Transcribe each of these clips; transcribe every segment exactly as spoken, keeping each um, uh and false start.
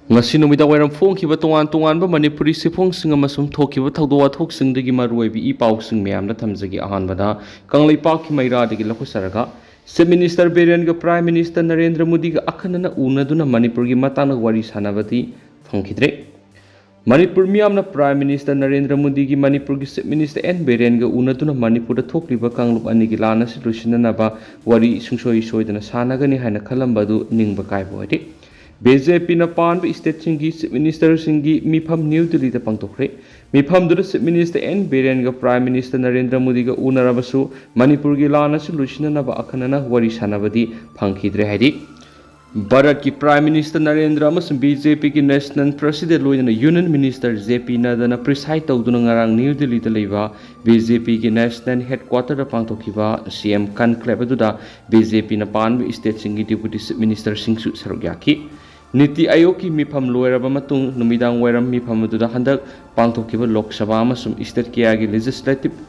ꯉꯁꯤ ꯅꯨꯃꯤꯗꯥꯡ ꯋꯥꯏꯔꯝ ꯐꯣꯡꯈꯤꯕ ꯇꯣꯉꯥꯟ ꯇꯣꯉꯥꯟꯕ ꯃꯅꯤꯄꯨꯔꯤ ꯁꯤꯐꯣꯡꯁꯤꯡ ꯑꯃꯁꯨꯡ ꯊꯣꯛꯈꯤꯕ ꯊꯧꯗꯣꯛ ꯋꯥꯊꯣꯛꯁꯤꯡꯗꯒꯤ ꯃꯔꯨꯑꯣꯏꯕ ꯏ ꯄꯥꯎꯁꯤꯡ ꯃꯌꯥꯝꯗ ꯊꯝꯖꯒꯦ꯫ ꯑꯍꯥꯟꯕꯗ ꯀꯪꯂꯩꯄꯥꯛꯀꯤ ꯃꯩꯔꯥꯗꯒꯤ ꯂꯧꯈꯠꯆꯔꯒ, ꯆꯤꯐ ꯃꯤꯅꯤꯁꯇꯔ ꯕꯤꯔꯦꯟꯒ ꯄ꯭ꯔꯥꯏꯝ ꯃꯤꯅꯤꯁꯇꯔ ꯅꯔꯦꯟꯗ꯭ꯔ ꯃꯣꯗꯤꯒ ꯑꯈꯟꯅꯅ ꯎꯅꯗꯨꯅ ꯃꯅꯤꯄꯨꯔꯒꯤ ꯃꯇꯥꯡꯗ ꯋꯥꯔꯤ ꯁꯥꯟꯅꯕꯗꯤ ꯐꯪꯈꯤꯗ꯭ꯔꯦ꯫ ꯃꯅꯤꯄꯨꯔ ꯃꯤꯌꯥꯝꯅ ꯄ꯭ꯔꯥꯏꯝ ꯃꯤꯅꯤꯁꯇꯔ ꯅꯔꯦꯟꯗ꯭ꯔ ꯃꯣꯗꯤꯒꯤ ꯃꯅꯤꯄꯨꯔꯒꯤ ꯆꯤꯐ ꯃꯤꯅꯤꯁꯇꯔ ꯑꯦꯟ ꯕꯤꯔꯦꯟꯒ ꯎꯅꯗꯨꯅ ꯃꯅꯤꯄꯨꯔꯗ ꯊꯣꯛꯂꯤꯕ ꯀꯥꯡꯂꯨꯞ ꯑꯅꯤꯒꯤ ꯂꯥꯟ ꯑꯁꯤ ꯂꯣꯏꯁꯤꯟꯅꯅꯕ ꯋꯥꯔꯤ ꯁꯨꯡꯁꯣꯏ ꯁꯣꯏꯗꯅ ꯁꯥꯟꯅꯒꯅꯤ ꯍꯥꯏꯅ ꯈꯜꯂꯝꯕ ꯑꯗꯨ ꯅꯤꯡꯕ ꯀꯥꯏꯕ ꯑꯣꯏꯔꯦ꯫ ꯕꯤ ꯖꯦ ꯄꯤꯅ ꯄꯥꯟꯕ ꯁ꯭ꯇꯦꯠꯁꯤꯡꯒꯤ ꯆꯤꯐ ꯃꯤꯅꯤꯁꯇꯔꯁꯤꯡꯒꯤ ꯃꯤꯐꯝ ꯅ꯭ꯌꯨ ꯗꯤꯜꯂꯤꯗ ꯄꯥꯡꯊꯣꯛꯈ꯭ꯔꯦ꯫ ꯃꯤꯐꯝꯗꯨꯗ ꯆꯤꯐ ꯃꯤꯅꯤꯁꯇꯔ ꯑꯦꯟ ꯕꯤꯔꯦꯟꯒ ꯄ꯭ꯔꯥꯏꯝ ꯃꯤꯅꯤꯁꯇꯔ ꯅꯔꯦꯟꯗ꯭ꯔ ꯃꯣꯗꯤꯒ ꯎꯅꯔꯕꯁꯨ ꯃꯅꯤꯄꯨꯔꯒꯤ ꯂꯥꯟ ꯑꯁꯤ ꯂꯣꯏꯁꯤꯟꯅꯅꯕ ꯑꯈꯟꯅꯅ ꯋꯥꯔꯤ ꯁꯥꯟꯅꯕꯗꯤ ꯐꯪꯈꯤꯗ꯭ꯔꯦ ꯍꯥꯏꯔꯤ꯫ ꯚꯥꯔꯠꯀꯤ ꯄ꯭ꯔꯥꯏꯝ ꯃꯤꯅꯤꯁꯇꯔ ꯅꯔꯦꯟꯗ꯭ꯔ ꯑꯃꯁꯨꯡ ꯕꯤ ꯖꯦ ꯄꯤꯒꯤ ꯅꯦꯁꯅꯦꯜ ꯄ꯭ꯔꯁꯤꯗꯦꯟꯠ ꯂꯣꯏꯅꯅ ꯌꯨꯅꯤꯌꯟ ꯃꯤꯅꯤꯁꯇꯔ ꯖꯦ ꯄꯤ ꯅꯗ꯭ꯗꯥꯅ ꯄ꯭ꯔꯤꯁꯥꯏꯗ ꯇꯧꯗꯨꯅ ꯉꯔꯥꯡ ꯅ꯭ꯌꯨ ꯗꯤꯜꯂꯤꯗ ꯂꯩꯕ ꯕꯤ ꯖꯦ ꯄꯤꯒꯤ ꯅꯦꯁꯅꯦꯜ ꯍꯦꯗꯀ꯭ꯋꯥꯇꯔꯗ ꯄꯥꯡꯊꯣꯛꯈꯤꯕ ꯁꯤ ꯑꯦꯝ ꯀꯟꯀ꯭ꯂꯦꯕ ꯑꯗꯨꯗ ꯕꯤ ꯖꯦ ꯄꯤꯅ ꯄꯥꯟꯕ ꯁ꯭ꯇꯦꯠꯁꯤꯡꯒꯤ ꯗꯤꯄꯨꯇꯤ ꯆꯤꯐ ꯃꯤꯅꯤꯁꯇꯔꯁꯤꯡꯁꯨ ꯁꯔꯨꯛ ꯌꯥꯈꯤ꯫ ꯅꯤꯇꯤ ꯑꯥꯌꯣꯒꯀꯤ ꯃꯤꯐꯝ ꯂꯣꯏꯔꯕ ꯃꯇꯨꯡ ꯅꯨꯃꯤꯗꯥꯡ ꯋꯥꯏꯔꯝ ꯃꯤꯐꯝ ꯑꯗꯨꯗ ꯍꯟꯗꯛ ꯄꯥꯡꯊꯣꯛꯈꯤꯕ ꯂꯣꯛ ꯁꯚꯥ ꯑꯃꯁꯨꯡ ꯁ꯭ꯇꯦꯠ ꯀꯌꯥꯒꯤ ꯂꯦꯖꯤꯁꯂꯦꯇꯤꯚ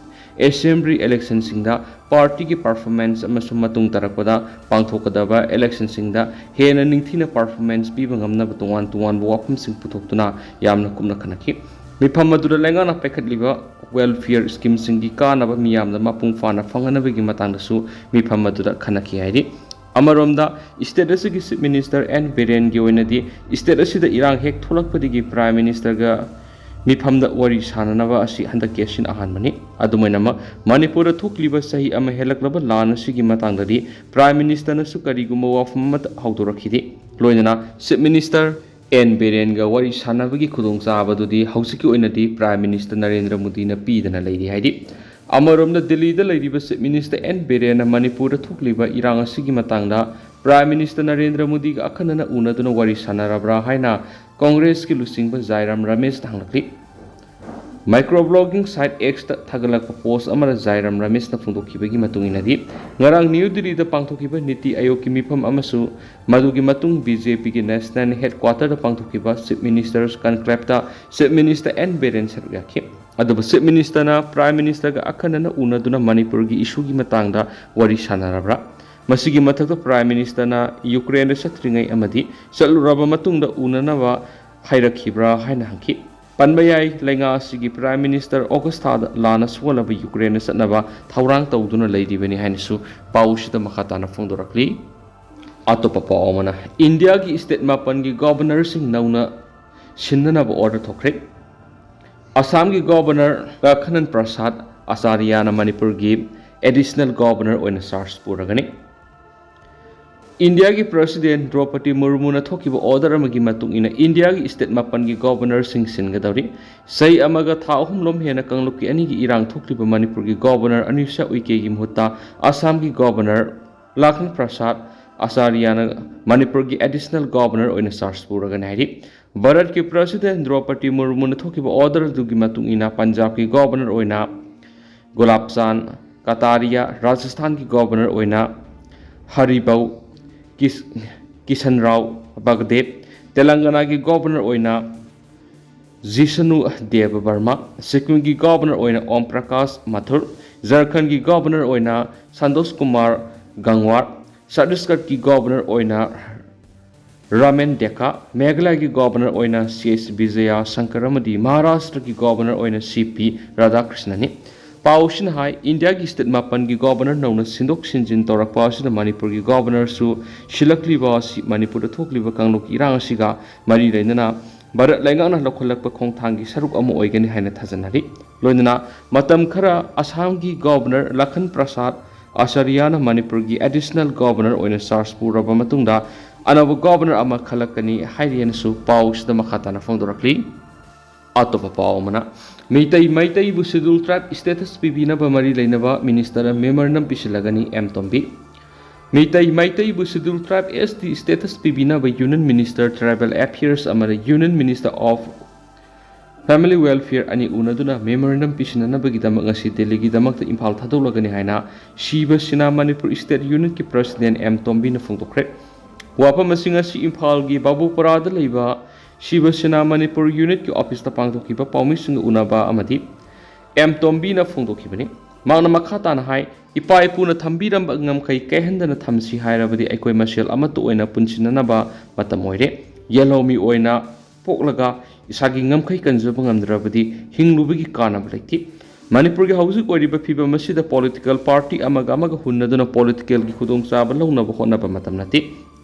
ꯑꯦꯁꯦꯝꯕ꯭ꯂꯤ ꯏꯂꯦꯛꯁꯟꯁꯤꯡꯗ ꯄꯥꯔꯇꯤꯒꯤ ꯄꯔꯐꯣꯔꯃꯦꯟꯁ ꯑꯃꯁꯨꯡ ꯃꯇꯨꯡ ꯇꯥꯔꯛꯄꯗ ꯄꯥꯡꯊꯣꯛꯀꯗꯕ ꯏꯂꯦꯛꯁꯟꯁꯤꯡꯗ ꯍꯦꯟꯅ ꯅꯤꯡꯊꯤꯅ ꯄꯔꯐꯣꯔꯃꯦꯟꯁ ꯄꯤꯕ ꯉꯝꯅꯕ ꯇꯣꯉꯥꯟ ꯇꯣꯉꯥꯟꯕ ꯋꯥꯐꯝꯁꯤꯡ ꯄꯨꯊꯣꯛꯇꯨꯅ ꯌꯥꯝꯅ ꯀꯨꯞꯅ ꯈꯟꯅꯈꯤ꯫ ꯃꯤꯐꯝ ꯑꯗꯨꯗ ꯂꯩꯉꯥꯛꯅ ꯄꯥꯏꯈꯠꯂꯤꯕ ꯋꯦꯜꯐꯤꯌꯔ ꯁ꯭ꯀꯤꯝꯁꯤꯡꯒꯤ ꯀꯥꯟꯅꯕ ꯃꯤꯌꯥꯝꯗ ꯃꯄꯨꯡ ꯐꯥꯅ ꯐꯪꯍꯟꯅꯕꯒꯤ ꯃꯇꯥꯡꯗꯁꯨ ꯃꯤꯐꯝ ꯑꯗꯨꯗ ꯈꯟꯅꯈꯤ ꯍꯥꯏꯔꯤ꯫ ꯑꯃꯔꯣꯝꯗ, ꯁ꯭ꯇꯦꯠ ꯑꯁꯤꯒꯤ ꯆꯤꯐ ꯃꯤꯅꯤꯁꯇꯔ ꯑꯦꯟ ꯕꯤꯔꯦꯟꯒꯤ ꯑꯣꯏꯅꯗꯤ ꯁ꯭ꯇꯦꯠ ꯑꯁꯤꯗ ꯏꯔꯥꯡ ꯍꯦꯛ ꯊꯣꯛꯂꯛꯄꯗꯒꯤ ꯄ꯭ꯔꯥꯏꯝ ꯃꯤꯅꯤꯁꯇꯔꯒ ꯃꯤꯐꯝꯗ ꯋꯥꯔꯤ ꯁꯥꯟꯅꯅꯕ ꯑꯁꯤ ꯍꯟꯗꯛꯀꯤ ꯑꯁꯤꯅ ꯑꯍꯥꯟꯕꯅꯤ꯫ ꯑꯗꯨꯃꯥꯏꯅꯃꯛ, ꯃꯅꯤꯄꯨꯔꯗ ꯊꯣꯛꯂꯤꯕ ꯆꯍꯤ ꯑꯃ ꯍꯦꯜꯂꯛꯂꯕ ꯂꯥꯟ ꯑꯁꯤꯒꯤ ꯃꯇꯥꯡꯗꯗꯤ ꯄ꯭ꯔꯥꯏꯝ ꯃꯤꯅꯤꯁꯇꯔꯅꯁꯨ ꯀꯔꯤꯒꯨꯝꯕ ꯋꯥꯐꯝ ꯑꯃꯠꯇ ꯍꯧꯗꯣꯔꯛꯈꯤꯗꯦ꯫ ꯂꯣꯏꯅꯅ ꯆꯤꯐ ꯃꯤꯅꯤꯁꯇꯔ ꯑꯦꯟ ꯕꯤꯔꯦꯟꯒ ꯋꯥꯔꯤ ꯁꯥꯟꯅꯕꯒꯤ ꯈꯨꯗꯣꯡꯆꯥꯕꯗꯨꯗꯤ ꯍꯧꯖꯤꯛꯀꯤ ꯑꯣꯏꯅꯗꯤ ꯄ꯭ꯔꯥꯏꯝ ꯃꯤꯅꯤꯁꯇꯔ ꯅꯔꯦꯟꯗ꯭ꯔ ꯃꯣꯗꯤꯅ ꯄꯤꯗꯅ ꯂꯩꯔꯤ ꯍꯥꯏꯔꯤ꯫ ꯑꯃꯔꯣꯝꯗ, ꯗꯤꯜꯂꯤꯗ ꯂꯩꯔꯤꯕ ꯆꯤꯐ ꯃꯤꯅꯤꯁꯇꯔ ꯑꯦꯟ ꯕꯤꯔꯦꯟꯅ ꯃꯅꯤꯄꯨꯔꯗ ꯊꯣꯛꯂꯤꯕ ꯏꯔꯥꯡ ꯑꯁꯤꯒꯤ ꯃꯇꯥꯡꯗ ꯄ꯭ꯔꯥꯏꯝ ꯃꯤꯅꯤꯁꯇꯔ ꯅꯔꯦꯟꯗ꯭ꯔ ꯃꯣꯗꯤꯒ ꯑꯈꯟꯅꯅ ꯎꯅꯗꯨꯅ ꯋꯥꯔꯤ ꯁꯥꯟꯅꯔꯕ꯭ꯔꯥ ꯍꯥꯏꯅ ꯀꯣꯡꯒ꯭ꯔꯦꯁꯀꯤ ꯂꯨꯆꯤꯡꯕ ꯖꯥꯏꯔꯥꯝ ꯔꯃꯦꯁꯅ ꯍꯪꯂꯛꯂꯤ꯫ ꯃꯥꯏꯀ꯭ꯔꯣ ꯕ꯭ꯂꯣꯒꯤꯡ ꯁꯥꯏꯠ ꯑꯦꯛꯁꯇ ꯊꯥꯒꯠꯂꯛꯄ ꯄꯣꯁ ꯑꯃꯗ ꯖꯥꯏꯔꯥꯝ ꯔꯃꯦꯁꯅ ꯐꯣꯡꯗꯣꯛꯈꯤꯕꯒꯤ ꯃꯇꯨꯡ ꯏꯟꯅꯗꯤ, ꯉꯔꯥꯡ ꯅ꯭ꯌꯨ ꯗꯤꯜꯂꯤꯗ ꯄꯥꯡꯊꯣꯛꯈꯤꯕ ꯅꯤꯇꯤ ꯑꯥꯌꯣꯒꯀꯤ ꯃꯤꯐꯝ ꯑꯃꯁꯨ ꯃꯗꯨꯒꯤ ꯃꯇꯨꯡ ꯕꯤ ꯖꯦ ꯄꯤꯒꯤ ꯅꯦꯁꯅꯦꯜ ꯍꯦꯗꯀ꯭ꯋꯥꯇꯔꯗ ꯄꯥꯡꯊꯣꯛꯈꯤꯕ ꯆꯤꯐ ꯃꯤꯅꯤꯁꯇꯔꯁ ꯀꯟꯀ꯭ꯂꯦꯕꯇ ꯆꯤꯐ ꯃꯤꯅꯤꯁꯇꯔ ꯑꯦꯟ ꯕꯤꯔꯦꯟ ꯁꯔꯨꯛ ꯌꯥꯈꯤ꯫ ꯑꯗꯨꯕꯨ ꯆꯤꯐ ꯃꯤꯅꯤꯁꯇꯔꯅ ꯄ꯭ꯔꯥꯏꯝ ꯃꯤꯅꯤꯁꯇꯔꯒ ꯑꯈꯟꯅꯅ ꯎꯅꯗꯨꯅ ꯃꯅꯤꯄꯨꯔꯒꯤ ꯏꯁꯨꯒꯤ ꯃꯇꯥꯡꯗ ꯋꯥꯔꯤ ꯁꯥꯟꯅꯔꯕ꯭ꯔꯥ? ꯃꯁꯤꯒꯤ ꯃꯊꯛꯇ Prime Ministerꯅ ꯌꯨꯀ꯭ꯔꯦꯟꯗ ꯆꯠꯇ꯭ꯔꯤꯉꯩ ꯑꯃꯗꯤ ꯆꯠꯂꯨꯔꯕ ꯃꯇꯨꯡꯗ ꯎꯅꯅꯕ ꯍꯥꯏꯔꯛꯈꯤꯕ꯭ꯔꯥ ꯍꯥꯏꯅ ꯍꯪꯈꯤ꯫ ꯄꯟꯕ ꯌꯥꯏ, ꯂꯩꯉꯥꯛ ꯑꯁꯤꯒꯤ Prime Minister ꯑꯣꯒꯁ ꯊꯥꯗ ꯂꯥꯟꯅ ꯁꯣꯛꯍꯜꯂꯕ ꯌꯨꯀ꯭ꯔꯦꯟꯗ ꯆꯠꯅꯕ ꯊꯧꯔꯥꯡ ꯇꯧꯗꯨꯅ ꯂꯩꯔꯤꯕꯅꯤ ꯍꯥꯏꯅꯁꯨ ꯄꯥꯎꯁꯤꯗ ꯃꯈꯥ ꯇꯥꯅ ꯐꯣꯡꯗꯣꯔꯛꯂꯤ꯫ ꯑꯇꯣꯞꯄ ꯄꯥꯎ ꯑꯃꯅ, ꯏꯟꯗꯤꯌꯥꯒꯤ state ꯃꯥꯄꯟꯒꯤ governorꯁꯤꯡ ꯅꯧꯅ ꯁꯤꯟꯅꯅꯕ order ꯊꯣꯛꯈ꯭ꯔꯦ꯫ ꯑꯁꯥꯝꯒꯤ Governor ꯂꯈꯅꯟ ꯄ꯭ꯔꯁꯥꯗ ꯑꯆꯥꯔꯤꯌꯥꯅ ꯃꯅꯤꯄꯨꯔꯒꯤ Additional Governor ꯑꯣꯏꯅ charge ꯄꯨꯔꯒꯅꯤ꯫ ꯏꯟꯗꯤꯌꯥꯒꯤ President ꯗ꯭ꯔꯧꯄꯗꯤ ꯃꯨꯔꯃꯨꯅ ꯊꯣꯛꯈꯤꯕ order ꯑꯃꯒꯤ ꯃꯇꯨꯡ ꯏꯟꯅ ꯏꯟꯗꯤꯌꯥꯒꯤ state ꯃꯥꯄꯟꯒꯤ governorꯁꯤꯡ ꯁꯤꯟꯒꯗꯧꯔꯤ꯫ ꯆꯍꯤ ꯑꯃꯒ ꯊꯥ ꯑꯍꯨꯝꯂꯣꯝ ꯍꯦꯟꯅ ꯀꯥꯡꯂꯨꯞꯀꯤ ꯑꯅꯤꯒꯤ ꯏꯔꯥꯡ ꯊꯣꯛꯂꯤꯕ ꯃꯅꯤꯄꯨꯔꯒꯤ Governor ꯑꯅꯨꯁ꯭ꯌꯥ ꯎꯏꯀꯦꯒꯤ ꯃꯍꯨꯠꯇ ꯑꯁꯥꯝꯒꯤ Governor ꯂꯈꯟ ꯄ꯭ꯔꯁꯥꯗ ꯑꯆꯥꯔꯤꯌꯥꯅ ꯃꯅꯤꯄꯨꯔꯒꯤ Additional Governor ꯑꯣꯏꯅ charge ꯄꯨꯔꯒꯅꯤ ꯍꯥꯏꯔꯤ꯫ ꯚꯥꯔꯠꯀꯤ President ꯗ꯭ꯔꯧꯄꯗꯤ ꯃꯨꯔꯃꯨꯅ ꯊꯣꯛꯈꯤꯕ order ꯑꯗꯨꯒꯤ ꯃꯇꯨꯡ ꯏꯟꯅ ꯄꯟꯖꯥꯕꯀꯤ Governor ꯑꯣꯏꯅ ꯒꯨꯂꯥꯕ ꯆꯥꯟꯗ ꯀꯇꯥꯔꯤꯌꯥ, ꯔꯥꯖꯁꯊꯥꯟꯒꯤ Governor ꯑꯣꯏꯅ ꯍꯔꯤꯕꯧ ꯀꯤꯁ-, ꯀꯤꯁꯟꯔꯥꯎ ꯕꯒꯗꯦꯕ, ꯇꯦꯂꯪꯒꯅꯥꯒꯤ Governor ꯑꯣꯏꯅ ꯖꯤꯁꯅꯨ ꯗꯦꯕ ꯕꯔꯃꯥ, ꯁꯤꯛꯀꯤꯝꯒꯤ Governor ꯑꯣꯏꯅ ꯑꯣꯝ ꯄ꯭ꯔꯀꯥꯁ ꯃꯊꯨꯔ, ꯖꯔꯈꯟꯒꯤ Governor ꯑꯣꯏꯅ ꯁꯟꯇꯣꯁ ꯀꯨꯃꯥꯔ ꯒꯪꯋꯥꯔ, ꯆꯇꯤꯁꯒꯔꯒꯤ Governor ꯑꯣꯏꯅ ꯔꯥꯃꯦꯟ ꯗꯦꯀꯥ, ꯃꯦꯘꯥꯂꯌꯥꯒꯤ Governor ꯑꯣꯏꯅ ꯁꯤ ꯑꯦꯁ ꯕꯤꯖꯌ ꯁꯪꯀꯔ ꯑꯃꯗꯤ ꯃꯍꯥꯔꯥꯁꯇ꯭ꯔꯒꯤ Governor ꯑꯣꯏꯅ ꯁꯤ ꯄꯤ ꯔꯥꯙꯥꯀ꯭ꯔꯤꯁꯅꯅꯤ꯫ ꯄꯥꯎꯁꯤꯅ ꯍꯥꯏ, ꯏꯟꯗꯤꯌꯥꯒꯤ state ꯃꯥꯄꯟꯒꯤ Governor ꯅꯧꯅ ꯁꯤꯟꯗꯣꯛ ꯁꯤꯟꯖꯤꯟ ꯇꯧꯔꯛꯄ ꯑꯁꯤꯅ ꯃꯅꯤꯄꯨꯔꯒꯤ Governorꯁꯨ ꯁꯤꯜꯂꯛꯂꯤꯕ ꯑꯁꯤ ꯃꯅꯤꯄꯨꯔꯗ ꯊꯣꯛꯂꯤꯕ ꯀꯥꯡꯂꯨꯞꯀꯤ ꯏꯔꯥꯡ ꯑꯁꯤꯒ ꯃꯔꯤ ꯂꯩꯅꯅ ꯚꯥꯔꯠ ꯂꯩꯉꯥꯛꯅ ꯂꯧꯈꯠꯂꯛꯄ ꯈꯣꯡꯊꯥꯡꯒꯤ ꯁꯔꯨꯛ ꯑꯃ ꯑꯣꯏꯒꯅꯤ ꯍꯥꯏꯅ ꯊꯥꯖꯅꯔꯤ꯫ ꯂꯣꯏꯅꯅ ꯃꯇꯝ ꯈꯔ ꯑꯁꯥꯝꯒꯤ Governor ꯂꯈꯟ ꯄ꯭ꯔꯁꯥꯗ ꯑꯆꯥꯔꯤꯌꯥꯅ ꯃꯅꯤꯄꯨꯔꯒꯤ Additional Governor ꯑꯣꯏꯅ charge ꯄꯨꯔꯕ ꯃꯇꯨꯡꯗ ꯑꯅꯧꯕ Governor ꯑꯃ ꯈꯜꯂꯛꯀꯅꯤ ꯍꯥꯏꯔꯤꯅꯁꯨ ꯄꯥꯎꯁꯤꯗ ꯃꯈꯥ ꯇꯥꯅ ꯐꯣꯡꯗꯣꯔꯛꯂꯤ꯫ ꯑꯇꯣꯞꯄ ꯄꯥꯎ ꯑꯃꯅ, ꯃꯤꯇꯩ ꯃꯩꯇꯩꯕꯨ Scheduled Tribe status ꯄꯤꯕꯤꯅꯕ ꯃꯔꯤ ꯂꯩꯅꯕ Ministerꯗ memorandum ꯄꯤꯁꯤꯜꯂꯒꯅꯤ ꯑꯦꯝ ꯇꯣꯝꯕꯤ꯫ ꯃꯤꯇꯩ ꯃꯩꯇꯩꯕꯨ Scheduled Tribe S T status ꯄꯤꯕꯤꯅꯕ Union Minister Tribal Affairs ꯑꯃꯗꯤ Union Minister of Family Welfare ꯑꯅꯤ ꯎꯅꯗꯨꯅ memorandum ꯄꯤꯁꯤꯟꯅꯅꯕꯒꯤꯗꯃꯛ ꯉꯁꯤ ꯗꯦꯜꯂꯤꯒꯤꯗꯃꯛꯇ ꯏꯝꯐꯥꯜ ꯊꯥꯗꯣꯛꯂꯒꯅꯤ ꯍꯥꯏꯅ ꯁꯤꯕ ꯁꯦꯅꯥ ꯃꯅꯤꯄꯨꯔ State Unitꯀꯤ President ꯑꯦꯝ ꯇꯣꯝꯕꯤꯅ ꯐꯣꯡꯗꯣꯛꯈ꯭ꯔꯦ꯫ ꯋꯥꯐꯝ ꯑꯁꯤ ꯉꯁꯤ ꯏꯝꯐꯥꯜꯒꯤ ꯕꯥꯕꯨꯄꯔꯥꯗ ꯂꯩꯕ ꯁꯤꯕ ꯁꯦꯅꯥ ꯃꯅꯤꯄꯨꯔ Unitꯀꯤ officeꯇ ꯄꯥꯡꯊꯣꯛꯈꯤꯕ ꯄꯥꯎꯃꯤꯁꯤꯡꯒ ꯎꯅꯕ ꯑꯃꯗꯤ ꯑꯦꯝ ꯇꯣꯝꯕꯤꯅ ꯐꯣꯡꯗꯣꯛꯈꯤꯕꯅꯤ꯫ ꯃꯍꯥꯛꯅ ꯃꯈꯥ ꯇꯥꯅ ꯍꯥꯏ, ꯏꯄꯥ ꯏꯄꯨꯅ ꯊꯝꯕꯤꯔꯝꯕ ꯉꯝꯈꯩ ꯀꯥꯏꯍꯟꯗꯅ ꯊꯝꯁꯤ ꯍꯥꯏꯔꯕꯗꯤ ꯑꯩꯈꯣꯏ ꯃꯁꯦꯜ ꯑꯃꯠꯇ ꯑꯣꯏꯅ ꯄꯨꯟꯁꯤꯟꯅꯅꯕ ꯃꯇꯝ ꯑꯣꯏꯔꯦ꯫ ꯌꯦꯜꯍꯧꯃꯤ ꯑꯣꯏꯅ ꯄꯣꯛꯂꯒ ꯏꯁꯥꯒꯤ ꯉꯝꯈꯩ ꯀꯟꯖꯕ ꯉꯝꯗ꯭ꯔꯕꯗꯤ ꯍꯤꯡꯂꯨꯕꯒꯤ ꯀꯥꯟꯅꯕ ꯂꯩꯇꯦ꯫ ꯃꯅꯤꯄꯨꯔꯒꯤ ꯍꯧꯖꯤꯛ ꯑꯣꯏꯔꯤꯕ ꯐꯤꯕꯝ ꯑꯁꯤꯗ political party ꯑꯃꯒ ꯑꯃꯒ ꯍꯨꯟꯅꯗꯨꯅ political ꯒꯤ ꯈꯨꯗꯣꯡꯆꯥꯕ ꯂꯧꯅꯕ ꯍꯣꯠꯅꯕ ꯃꯇꯝ ꯅꯠꯇꯦ꯫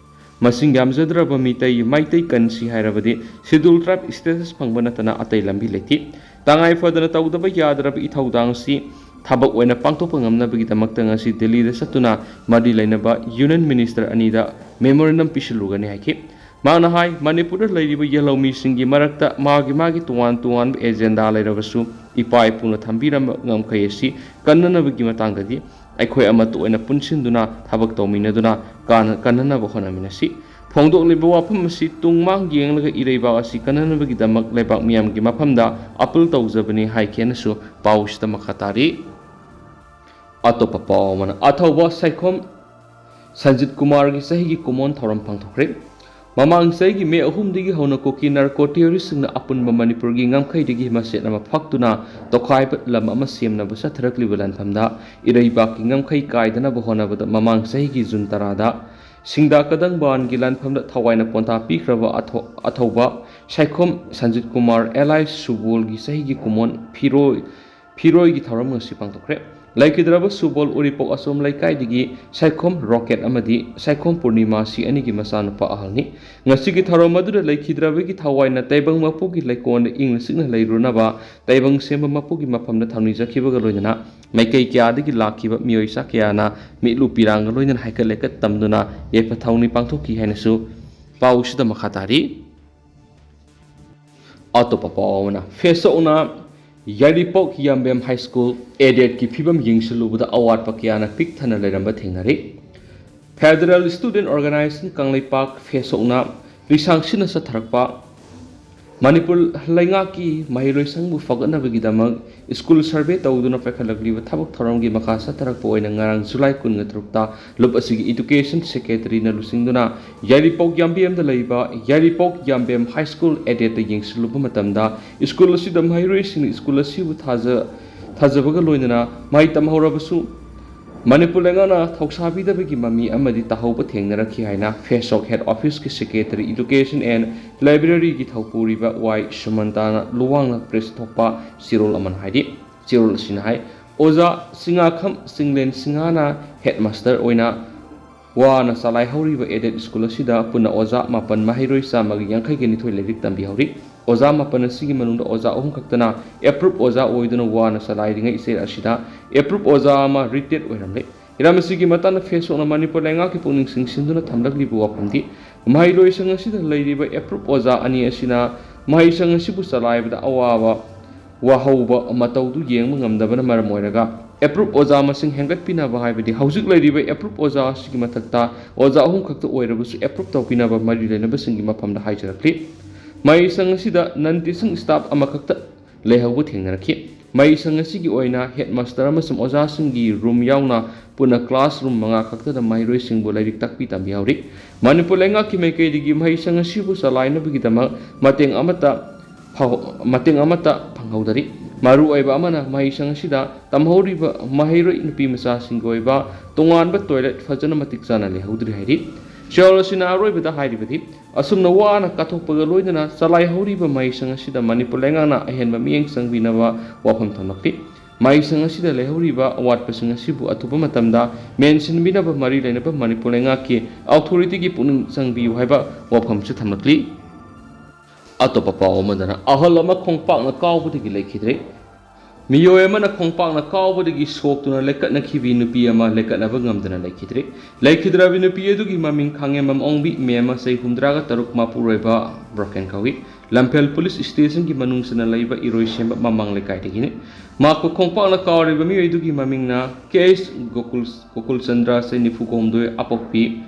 ꯃꯁꯤꯡ ꯌꯥꯝꯖꯗ꯭ꯔꯕ ꯃꯤꯇꯩ, ꯃꯩꯇꯩ ꯀꯟꯁꯤ ꯍꯥꯏꯔꯕꯗꯤ Scheduled Tribe status ꯐꯪꯕ ꯅꯠꯇꯅ ꯑꯇꯩ ꯂꯝꯕꯤ ꯂꯩꯇꯦ꯫ ꯇꯉꯥꯏ ꯐꯗꯅ ꯇꯧꯗꯕ ꯌꯥꯗ꯭ꯔꯕ ꯏꯊꯧꯗꯥꯡꯁꯤ ꯊꯕꯛ ꯑꯣꯏꯅ ꯄꯥꯡꯊꯣꯛꯄ ꯉꯝꯅꯕꯒꯤꯗꯃꯛꯇ ꯉꯁꯤ ꯗꯤꯜꯂꯤꯗ ꯆꯠꯇꯨꯅ ꯃꯔꯤ ꯂꯩꯅꯕ Union Minister ꯑꯅꯤꯗ memorandum ꯄꯤꯁꯤꯜꯂꯨꯒꯅꯤ ꯍꯥꯏꯈꯤ꯫ ꯃꯍꯥꯛꯅ ꯍꯥꯏ, ꯃꯅꯤꯄꯨꯔꯗ ꯂꯩꯔꯤꯕ ꯌꯦꯜꯍꯧꯃꯤꯁꯤꯡꯒꯤ ꯃꯔꯛꯇ ꯃꯥꯒꯤ ꯃꯥꯒꯤ ꯇꯣꯉꯥꯟ ꯇꯣꯉꯥꯟꯕ agenda ꯂꯩꯔꯕꯁꯨ, ꯏꯄꯥ ꯏꯄꯨꯅ ꯊꯝꯕꯤꯔꯝꯕ ꯉꯝꯈꯩ ꯑꯁꯤ ꯀꯟꯅꯅꯕꯒꯤ ꯃꯇꯥꯡꯗꯗꯤ ꯑꯩꯈꯣꯏ ꯑꯃꯠꯇ ꯑꯣꯏꯅ ꯄꯨꯟꯁꯤꯟꯗꯨꯅ ꯊꯕꯛ ꯇꯧꯃꯤꯟꯅꯗꯨꯅ ꯀꯥꯟꯅ-, ꯀꯟꯅꯅꯕ ꯍꯣꯠꯅꯃꯤꯟꯅꯁꯤ꯫ ꯐꯣꯡꯗꯣꯛꯂꯤꯕ ꯋꯥꯐꯝ ꯑꯁꯤ ꯇꯨꯡ ꯃꯥꯡ ꯌꯦꯡꯂꯒ ꯏꯔꯩꯕꯥꯛ ꯑꯁꯤ ꯀꯟꯅꯅꯕꯒꯤꯗꯃꯛ ꯂꯩꯕꯥꯛ ꯃꯤꯌꯥꯝꯒꯤ ꯃꯐꯝꯗ appeal ꯇꯧꯖꯕꯅꯤ ꯍꯥꯏꯈꯤ ꯍꯥꯏꯅꯁꯨ ꯄꯥꯎꯁꯤꯗ ꯃꯈꯥ ꯇꯥꯔꯤ꯫ ꯑꯇꯣꯞꯄ ꯄꯥꯎ ꯑꯃꯅ, ꯑꯊꯧꯕ ꯁꯥꯏꯈꯣꯝ ꯁꯟꯖꯤꯠ ꯀꯨꯃꯥꯔꯒꯤ ꯆꯍꯤꯒꯤ ꯀꯨꯃꯣꯟ ꯊꯧꯔꯝ ꯄꯥꯡꯊꯣꯛꯈ꯭ꯔꯦ꯫ ꯃꯃꯥꯡ ꯆꯍꯤꯒꯤ ꯃꯦ ꯑꯍꯨꯝꯗꯒꯤ ꯍꯧꯅ ꯀꯨꯀꯤ narco terrorist ꯁꯤꯡꯅ ꯑꯄꯨꯟꯕ ꯃꯅꯤꯄꯨꯔꯒꯤ ꯉꯝꯈꯩꯗꯒꯤ ꯃꯆꯦꯠ ꯑꯃ ꯐꯛꯇꯨꯅ ꯇꯣꯈꯥꯏꯕ ꯂꯝ ꯑꯃ ꯁꯦꯝꯅꯕ ꯆꯠꯊꯔꯛꯂꯤꯕ ꯂꯥꯟꯐꯝꯗ ꯏꯔꯩꯕꯥꯛꯀꯤ ꯉꯝꯈꯩ ꯀꯥꯏꯗꯅꯕ ꯍꯣꯠꯅꯕꯗ ꯃꯃꯥꯡ ꯆꯍꯤꯒꯤ ꯖꯨꯟ ꯇꯔꯥꯗ ꯁꯤꯡꯗꯥ ꯀꯗꯪꯕꯥꯟꯒꯤ ꯂꯥꯟꯐꯝꯗ ꯊꯋꯥꯏꯅ ꯄꯣꯟꯊꯥ ꯄꯤꯈ꯭ꯔꯕ ꯑꯊꯧ-, ꯑꯊꯧꯕ ꯁꯥꯏꯈꯣꯝ ꯁꯟꯖꯤꯠ ꯀꯨꯃꯥꯔ alias ꯁꯨꯕꯣꯜꯒꯤ ꯆꯍꯤꯒꯤ ꯀꯨꯃꯣꯟ ꯐꯤꯔꯣꯏ ꯐꯤꯔꯣꯏꯒꯤ ꯊꯧꯔꯝ ꯉꯁꯤ ꯄꯥꯡꯊꯣꯛꯈ꯭ꯔꯦ꯫ ꯂꯩꯈꯤꯗ꯭ꯔꯕ ꯁꯨꯕꯣꯜ ꯎꯔꯤꯄꯣꯛ ꯑꯁꯣꯝ ꯂꯩꯀꯥꯏꯗꯒꯤ ꯁꯥꯏꯈꯣꯝ ꯔꯣꯀꯦꯠ ꯑꯃꯗꯤ ꯁꯥꯏꯈꯣꯝ ꯄꯨꯔꯅꯤꯃꯥ ꯁꯤ ꯑꯅꯤꯒꯤ ꯃꯆꯥꯅꯨꯄꯥ ꯑꯍꯜꯅꯤ꯫ ꯉꯁꯤꯒꯤ ꯊꯧꯔꯝ ꯑꯗꯨꯗ ꯂꯩꯈꯤꯗ꯭ꯔꯕꯒꯤ ꯊꯋꯥꯏꯅ ꯇꯥꯏꯕꯪ ꯃꯄꯨꯒꯤ ꯂꯩꯀꯣꯜꯗ ꯏꯪꯅ ꯆꯤꯛꯅ ꯂꯩꯔꯨꯅꯕ ꯇꯥꯏꯕꯪ ꯁꯦꯝꯕ ꯃꯄꯨꯒꯤ ꯃꯐꯝꯗ ꯊꯧꯅꯤꯖꯈꯤꯕꯒ ꯂꯣꯏꯅꯅ ꯃꯥꯏꯀꯩ ꯀꯌꯥꯗꯒꯤ ꯂꯥꯛꯈꯤꯕ ꯃꯤꯑꯣꯏ ꯆꯥ ꯀꯌꯥꯅ ꯃꯤꯠꯂꯨ ꯄꯤꯔꯥꯡꯒ ꯂꯣꯏꯅꯅ ꯍꯥꯏꯀꯠ ꯂꯩꯀꯠ ꯇꯝꯗꯨꯅ ꯌꯥꯏꯐ ꯊꯧꯅꯤ ꯄꯥꯡꯊꯣꯛꯈꯤ ꯍꯥꯏꯅꯁꯨ ꯄꯥꯎꯁꯤꯗ ꯃꯈꯥ ꯇꯥꯔꯤ꯫ ꯑꯇꯣꯞꯄ ꯄꯥꯎ ꯑꯃꯅ, ꯐꯦꯁꯣꯛꯅ ꯌꯥꯏꯔꯤꯄꯣꯛ ꯌꯥꯝꯕꯦꯝ High School aided ꯀꯤ ꯐꯤꯕꯝ ꯌꯦꯡꯁꯤꯜꯂꯨꯕꯗ ꯑꯋꯥꯠꯄ ꯀꯌꯥꯅ ꯄꯤꯛ ꯊꯟꯅ ꯂꯩꯔꯝꯕ ꯊꯦꯡꯅꯔꯤ꯫ Federal Student Organisation Kangleipak ꯐꯦꯁꯣꯛꯅ ꯂꯤꯁꯥꯡꯁꯤꯟꯅ ꯆꯠꯊꯔꯛꯄ Manipur ꯂꯩꯉꯥꯛꯀꯤ ꯃꯍꯩꯔꯣꯏꯁꯪꯕꯨ ꯐꯒꯠꯅꯕꯒꯤꯗꯃꯛ school survey ꯇꯧꯗꯨꯅ ꯄꯥꯏꯈꯠꯂꯛꯂꯤꯕ ꯊꯕꯛ ꯊꯧꯔꯝꯒꯤ ꯃꯈꯥ ꯆꯠꯊꯔꯛꯄ ꯑꯣꯏꯅ ꯉꯔꯥꯡ ꯖꯨꯂꯥꯏ ꯀꯨꯟꯒ ꯇꯔꯨꯛꯇ ꯂꯨꯞ ꯑꯁꯤꯒꯤ Education Secretary ꯅ ꯂꯨꯆꯤꯡꯗꯨꯅ ꯌꯥꯏꯔꯤꯄꯣꯛ ꯌꯥꯝꯕꯦꯝꯗ ꯂꯩꯕ ꯌꯥꯏꯔꯤꯄꯣꯛ ꯌꯥꯝꯕꯦꯝ High School aided ꯇ ꯌꯦꯡꯁꯤꯜꯂꯨꯕ ꯃꯇꯝꯗ school ꯑꯁꯤꯗ ꯃꯍꯩꯔꯣꯏꯁꯤꯡꯅ school ꯑꯁꯤꯕꯨ ꯊꯥꯖ-, ꯊꯥꯖꯕꯒ ꯂꯣꯏꯅꯅ ꯃꯍꯩ ꯇꯝꯍꯧꯔꯕꯁꯨ ꯃꯅꯤꯄꯨꯔ ꯂꯩꯉꯥꯛꯅ ꯊꯧꯁꯥꯕꯤꯗꯕꯒꯤ ꯃꯃꯤ ꯑꯃꯗꯤ ꯇꯥꯍꯧꯕ ꯊꯦꯡꯅꯔꯛꯈꯤ ꯍꯥꯏꯅ ꯐꯦꯁꯣꯛ ꯍꯦꯗ ꯑꯣꯐꯤꯁꯀꯤ ꯁꯦꯀ꯭ꯔꯦꯇꯔꯤ, ꯏꯗꯨꯀꯦꯁꯟ ꯑꯦꯟ ꯂꯥꯏꯕ꯭ꯔꯦꯔꯤꯒꯤ ꯊꯧꯄꯨꯔꯤꯕ ꯋꯥꯏ ꯁꯨꯃꯟꯇꯥꯅ ꯂꯨꯋꯥꯡꯅ ꯄ꯭ꯔꯦꯁ ꯊꯣꯛꯄ ꯆꯦꯔꯣꯜ ꯑꯃꯅ ꯍꯥꯏꯔꯤ꯫ ꯆꯦꯔꯣꯜ ꯑꯁꯤꯅ ꯍꯥꯏ, ꯑꯣꯖꯥ ꯁꯤꯡꯉꯥꯈꯝ ꯆꯤꯡꯂꯦꯟ ꯁꯤꯡꯍꯥꯅ ꯍꯦꯗꯃꯥꯁꯇꯔ ꯑꯣꯏꯅ ꯋꯥꯅ ꯆꯂꯥꯏꯍꯧꯔꯤꯕ ꯑꯦꯗꯦꯗ ꯁ꯭ꯀꯨꯜ ꯑꯁꯤꯗ ꯄꯨꯟꯅ ꯑꯣꯖꯥ ꯃꯥꯄꯟ, ꯃꯍꯩꯔꯣꯏ ꯆꯥꯝꯃꯒ ꯌꯥꯡꯈꯩꯒ ꯅꯤꯊꯣꯏ ꯂꯥꯏꯔꯤꯛ ꯇꯝꯕꯤꯍꯧꯔꯤ꯫ ꯑꯣꯖꯥ ꯃꯥꯄꯟ ꯑꯁꯤꯒꯤ ꯃꯅꯨꯡꯗ ꯑꯣꯖꯥ ꯑꯍꯨꯝ ꯈꯛꯇꯅ ꯑꯦꯄ꯭ꯔꯨꯞ ꯑꯣꯖꯥ ꯑꯣꯏꯗꯨꯅ ꯋꯥꯅ ꯆꯂꯥꯏꯔꯤꯉꯩ ꯏꯆꯦꯜ ꯑꯁꯤꯗ ꯑꯦꯄ꯭ꯔꯨꯞ ꯑꯣꯖꯥ ꯑꯃ ꯔꯤꯇꯦꯠ ꯑꯣꯏꯔꯝꯂꯦ꯫ ꯍꯤꯔꯝ ꯑꯁꯤꯒꯤ ꯃꯇꯥꯡꯗ ꯐꯦꯁꯕꯨꯛꯅ ꯃꯅꯤꯄꯨꯔ ꯂꯩꯉꯥꯛꯀꯤ ꯄꯨꯛꯅꯤꯡ ꯆꯤꯡꯁꯤꯟꯗꯨꯅ ꯊꯝꯂꯛꯂꯤꯕ ꯋꯥꯐꯝꯗꯤ, ꯃꯍꯩꯂꯣꯏꯁꯪ ꯑꯁꯤꯗ ꯂꯩꯔꯤꯕ ꯑꯦꯄ꯭ꯔꯨꯞ ꯑꯣꯖꯥ ꯑꯅꯤ ꯑꯁꯤꯅ ꯃꯍꯩꯁꯪ ꯑꯁꯤꯕꯨ ꯆꯂꯥꯏꯕꯗ ꯑꯋꯥꯕ ꯋꯥꯍꯧꯕ ꯃꯇꯧꯗꯨ ꯌꯦꯡꯕ ꯉꯝꯗꯕꯅ ꯃꯔꯝ ꯑꯣꯏꯔꯒ, ꯑꯦꯄ꯭ꯔꯨꯞ ꯑꯣꯖꯥ ꯃꯁꯤꯡ ꯍꯦꯟꯒꯠꯄꯤꯅꯕ, ꯍꯥꯏꯕꯗꯤ ꯍꯧꯖꯤꯛ ꯂꯩꯔꯤꯕ ꯑꯦꯄ꯭ꯔꯨꯞ ꯑꯣꯖꯥ ꯑꯁꯤꯒꯤ ꯃꯊꯛꯇ ꯑꯣꯖꯥ ꯑꯍꯨꯝ ꯈꯛꯇ ꯑꯣꯏꯔꯕꯁꯨ ꯑꯦꯄ꯭ꯔꯨꯞ ꯇꯧꯕꯤꯅꯕ ꯃꯔꯤ ꯂꯩꯅꯕꯁꯤꯡꯒꯤ ꯃꯐꯝꯗ ꯍꯥꯏꯖꯔꯛꯂꯤ꯫ ꯃꯍꯩꯁꯪ ꯑꯁꯤꯗ ꯅꯟ ꯇꯤꯆꯤꯡ ꯁ꯭ꯇꯥꯐ ꯑꯃꯈꯛꯇ ꯂꯩꯍꯧꯕ ꯊꯦꯡꯅꯔꯛꯈꯤ꯫ ꯃꯍꯩꯁꯪ ꯑꯁꯤꯒꯤ ꯑꯣꯏꯅ ꯍꯦꯗꯃꯥꯁꯇꯔ ꯑꯃꯁꯨꯡ ꯑꯣꯖꯥꯁꯤꯡꯒꯤ ꯔꯨꯝ ꯌꯥꯎꯅ ꯄꯨꯟꯅ ꯀ꯭ꯂꯥꯁ ꯔꯨꯝ ꯃꯉꯥ ꯈꯛꯇꯗ ꯃꯍꯩꯔꯣꯏꯁꯤꯡꯕꯨ ꯂꯥꯏꯔꯤꯛ ꯇꯥꯛꯄꯤ ꯇꯝꯕꯤꯍꯧꯔꯤ꯫ ꯃꯅꯤꯄꯨꯔ ꯂꯩꯉꯥꯛꯀꯤ ꯃꯥꯏꯀꯩꯗꯒꯤ ꯃꯍꯩꯁꯪ ꯑꯁꯤꯕꯨ ꯆꯂꯥꯏꯅꯕꯒꯤꯗꯃꯛ ꯃꯇꯦꯡ ꯑꯃꯠꯇ ꯐꯥꯎ-, ꯃꯇꯦꯡ ꯑꯃꯠꯇ ꯐꯪꯍꯧꯗꯔꯤ꯫ ꯃꯔꯨꯑꯣꯏꯕ ꯑꯃꯅ, ꯃꯍꯩꯁꯪ ꯑꯁꯤꯗ ꯇꯝꯍꯧꯔꯤꯕ ꯃꯍꯩꯔꯣꯏ ꯅꯨꯄꯤ ꯃꯆꯥꯁꯤꯡꯒꯤ ꯑꯣꯏꯕ ꯇꯣꯉꯥꯟꯕ ꯇꯣꯏꯂꯦꯠ ꯐꯖꯅ ꯃꯇꯤꯛ ꯆꯥꯅ ꯂꯩꯍꯧꯗ꯭ꯔꯤ ꯍꯥꯏꯔꯤ꯫ ꯆꯦꯔꯣꯜ ꯑꯁꯤꯅ ꯑꯔꯣꯏꯕꯗ ꯍꯥꯏꯔꯤꯕꯗꯤ, ꯑꯁꯨꯝꯅ ꯋꯥꯅ ꯀꯠꯊꯣꯛꯄꯒ ꯂꯣꯏꯅꯅ ꯆꯂꯥꯏꯍꯧꯔꯤꯕ ꯃꯍꯩꯁꯪ ꯑꯁꯤꯗ ꯃꯅꯤꯄꯨꯔ ꯂꯩꯉꯥꯛꯅ ꯑꯍꯦꯟꯕ ꯃꯤꯠꯌꯦꯡ ꯆꯪꯕꯤꯅꯕ ꯋꯥꯐꯝ ꯊꯝꯂꯛꯂꯤ꯫ ꯃꯍꯩꯁꯪ ꯑꯁꯤꯗ ꯂꯩꯍꯧꯔꯤꯕ ꯑꯋꯥꯠꯄꯁꯤꯡ ꯑꯁꯤꯕꯨ ꯑꯊꯨꯕ ꯃꯇꯝꯗ ꯃꯦꯟꯁꯤꯟꯕꯤꯅꯕ ꯃꯔꯤ ꯂꯩꯅꯕ ꯃꯅꯤꯄꯨꯔ ꯂꯩꯉꯥꯛꯀꯤ ꯑꯣꯊꯣꯔꯤꯇꯤꯒꯤ ꯄꯨꯛꯅꯤꯡ ꯆꯪꯕꯤꯌꯨ ꯍꯥꯏꯕ ꯋꯥꯐꯝꯁꯨ ꯊꯝꯂꯛꯂꯤ꯫ ꯑꯇꯣꯞꯄ ꯄꯥꯎ ꯑꯃꯗꯅ, ꯑꯍꯜ ꯑꯃ ꯈꯣꯡꯄꯥꯛꯅ ꯀꯥꯎꯕꯗꯒꯤ ꯂꯩꯈꯤꯗ꯭ꯔꯦ꯫ ꯃꯤꯑꯣꯏ ꯑꯃꯅ ꯈꯣꯡꯄꯥꯛꯅ ꯀꯥꯎꯕꯗꯒꯤ ꯁꯣꯛꯇꯨꯅ ꯂꯩꯀꯠꯅꯈꯤꯕꯤ ꯅꯨꯄꯤ ꯑꯃ ꯂꯩꯀꯠꯅꯕ ꯉꯝꯗꯅ ꯂꯩꯈꯤꯗ꯭ꯔꯦ꯫ ꯂꯩꯈꯤꯗ꯭ꯔꯕꯤ ꯅꯨꯄꯤ ꯑꯗꯨꯒꯤ ꯃꯃꯤꯡ ꯈꯥꯡꯉꯦꯝꯕꯝ ꯑꯣꯡꯕꯤ ꯃꯦꯝꯃ, ꯆꯍꯤ ꯍꯨꯝꯗ꯭ꯔꯥꯒ ꯇꯔꯨꯛ, ꯃꯄꯨꯔꯣꯏꯕ ꯕ꯭ꯔꯣꯀꯦꯟ ꯀꯧꯏ꯫ ꯂꯝꯐꯦꯜ ꯄꯨꯂꯤꯁ ꯁ꯭ꯇꯦꯁꯟꯒꯤ ꯃꯅꯨꯡ ꯆꯟꯅ ꯂꯩꯕ ꯏꯔꯣꯏꯁꯦꯝꯕ ꯃꯃꯥꯡ ꯂꯩꯀꯥꯏꯗꯒꯤꯅꯤ꯫ ꯃꯍꯥꯛꯄꯨ ꯈꯣꯡꯄꯥꯛꯅ ꯀꯥꯎꯔꯤꯕ ꯃꯤꯑꯣꯏ ꯑꯗꯨꯒꯤ ꯃꯃꯤꯡꯅ ꯀꯦ ꯑꯦꯁ ꯒꯣꯀꯨꯜ, ꯒꯣꯀꯨꯜ ꯆꯟꯗ꯭ꯔ, ꯆꯍꯤ ꯅꯤꯐꯨ ꯍꯨꯝꯗꯣꯏ, ꯑꯄꯣꯛꯄꯤ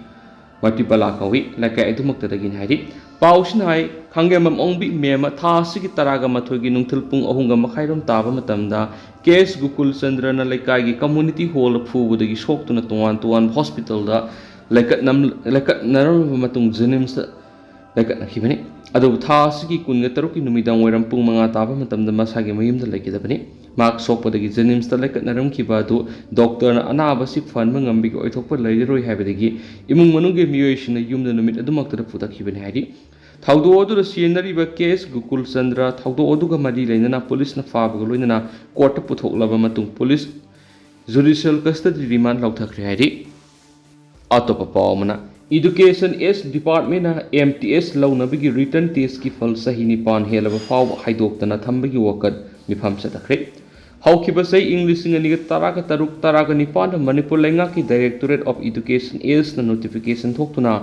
ꯃꯇꯤꯄꯂꯥ ꯀꯧꯏ꯫ ꯂꯩꯀꯥꯏ ꯑꯗꯨꯃꯛꯇꯗꯒꯤꯅꯤ ꯍꯥꯏꯔꯤ꯫ ꯄꯥꯎꯁꯤꯅ ꯍꯥꯏ, ꯈꯥꯡꯒꯦꯝꯕꯝ ꯑꯣꯡꯕꯤ ꯃꯦꯝꯃ ꯊꯥ ꯑꯁꯤꯒꯤ ꯇꯔꯥꯒ ꯃꯥꯊꯣꯏꯒꯤ ꯅꯨꯡꯊꯤꯜ ꯄꯨꯡ ꯑꯍꯨꯝꯒ ꯃꯈꯥꯏꯔꯣꯝ ꯇꯥꯕ ꯃꯇꯝꯗ ꯀꯦ ꯑꯦꯁ ꯒꯣꯀꯨꯜ ꯆꯟꯗ꯭ꯔꯅ ꯂꯩꯀꯥꯏꯒꯤ ꯀꯝꯃꯨꯅꯤꯇꯤ ꯍꯣꯜꯗ ꯐꯨꯕꯗꯒꯤ ꯁꯣꯛꯇꯨꯅ ꯇꯣꯉꯥꯟ ꯇꯣꯉꯥꯟꯕ ꯍꯣꯁꯄꯤꯇꯥꯜꯗ ꯂꯩꯀꯠꯅꯝ-, ꯂꯩꯀꯠꯅꯔꯝꯂꯕ ꯃꯇꯨꯡ ꯖꯦꯅꯤꯝꯁꯇ ꯂꯩꯀꯠꯅꯈꯤꯕꯅꯤ꯫ ꯑꯗꯨꯕꯨ ꯊꯥ ꯑꯁꯤꯒꯤ ꯀꯨꯟꯒ ꯇꯔꯨꯛꯀꯤ ꯅꯨꯃꯤꯗꯥꯡ ꯋꯥꯏꯔꯝ ꯄꯨꯡ ꯃꯉꯥ ꯇꯥꯕ ꯃꯇꯝꯗ ꯃꯁꯥꯒꯤ ꯃꯌꯨꯝꯗ ꯂꯩꯈꯤꯗꯕꯅꯤ꯫ ꯃꯍꯥꯛ ꯁꯣꯛꯄꯗꯒꯤ ꯖꯦꯅꯤꯝꯁꯇ ꯂꯩꯀꯠꯅꯔꯝꯈꯤꯕ ꯑꯗꯨ ꯗꯣꯛꯇꯔꯅ ꯑꯅꯥꯕ ꯑꯁꯤ ꯐꯍꯟꯕ ꯉꯝꯕꯒꯤ ꯑꯣꯏꯊꯣꯛꯄ ꯂꯩꯔꯔꯣꯏ ꯍꯥꯏꯕꯗꯒꯤ ꯏꯃꯨꯡ ꯃꯅꯨꯡꯒꯤ ꯃꯤꯑꯣꯏꯁꯤꯡꯅ ꯌꯨꯝꯗ ꯅꯨꯃꯤꯠ ꯑꯗꯨꯃꯛꯇꯗ ꯄꯨꯊꯈꯤꯕꯅꯤ ꯍꯥꯏꯔꯤ꯫ ꯊꯧꯗꯣꯛ ꯑꯗꯨꯗ ꯆꯦꯟꯅꯔꯤꯕ ꯀꯦ ꯑꯦꯁ ꯒꯣꯀꯨꯜ ꯆꯟꯗ꯭ꯔ ꯊꯧꯗꯣꯛ ꯑꯗꯨꯒ ꯃꯔꯤ ꯂꯩꯅꯅ ꯄꯨꯂꯤꯁꯅ ꯐꯥꯕꯒ ꯂꯣꯏꯅꯅ ꯀꯣꯔꯠꯇ ꯄꯨꯊꯣꯛꯂꯕ ꯃꯇꯨꯡ ꯄꯨꯂꯤꯁ ꯖꯨꯗꯤꯁꯤꯌꯦꯜ ꯀꯁꯇꯗꯤ ꯔꯤꯃꯥꯟ ꯂꯧꯊꯈ꯭ꯔꯦ ꯍꯥꯏꯔꯤ꯫ ꯑꯇꯣꯞꯄ ꯄꯥꯎ ꯑꯃꯅ, ꯏꯗꯨꯀꯦꯁꯟ ꯑꯦꯁ ꯗꯤꯄꯥꯔꯠꯃꯦꯟꯅ ꯑꯦꯝ ꯇꯤ ꯑꯦꯁ ꯂꯧꯅꯕꯒꯤ ꯔꯤꯇꯟ ꯇꯦꯁꯀꯤ ꯐꯜ ꯆꯍꯤ ꯅꯤꯄꯥꯟ ꯍꯦꯜꯂꯕ ꯐꯥꯎꯕ ꯍꯥꯏꯗꯣꯛꯇꯅ ꯊꯝꯕꯒꯤ ꯋꯥꯀꯠ ꯃꯤꯐꯝ ꯆꯠꯊꯈ꯭ꯔꯦ꯫ ꯍꯧꯈꯤꯕ ꯆꯍꯤ ꯏꯪ ꯂꯤꯁꯤꯡ ꯑꯅꯤꯒ ꯇꯔꯥꯒ ꯇꯔꯨꯛ ꯇꯔꯥꯒ ꯅꯤꯄꯥꯟꯗ ꯃꯅꯤꯄꯨꯔ ꯂꯩꯉꯥꯛꯀꯤ ꯗꯥꯏꯔꯦꯛꯇꯣꯔꯦꯠ ꯑꯣꯐ ꯏꯗꯨꯀꯦꯁꯟ ꯑꯦꯁꯅ ꯅꯣꯇꯤꯐꯤꯀꯦꯁꯟ ꯊꯣꯛꯇꯨꯅ